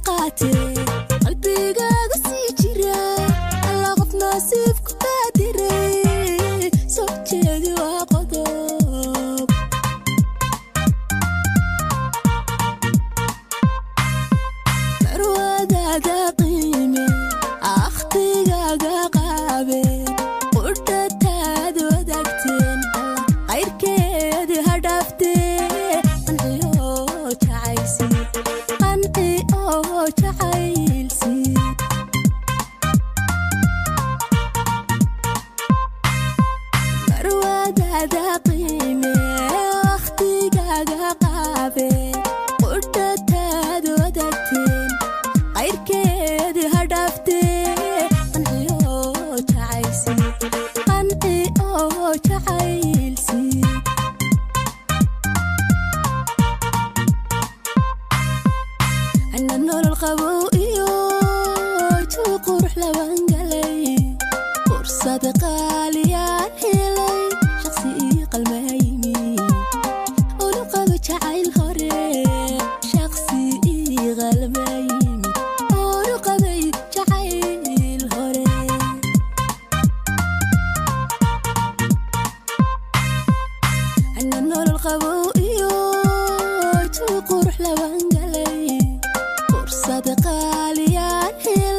Qaatee qalbigaaga sii jira alla qof nasiibku qaadiray soo jeedi waa qodob. Marwadaada qiime akhtigaaga qaabe qudhataad wadaagteen qayrkeedi ha dhaaftee qanciyo jacaysi qanci oo jacaylsi. Marwadaada qiime wakhtigaaga qaabe qudhataad wadaagteen qayrkeedi ha dhaaftee qanciyo jacaysi qanci oo jacaylsi. Ana nolol qabow iyo jawi qurux laban galay fursad qaaliyaan helay shaqsi ii qalmaymi ulu qabo jacayl hore shaqsi ii qalmaymi ulu qabay jacayl hore. Ana nolol qabow iyo jawi qurux laban galay fursad qaaliyaan helay.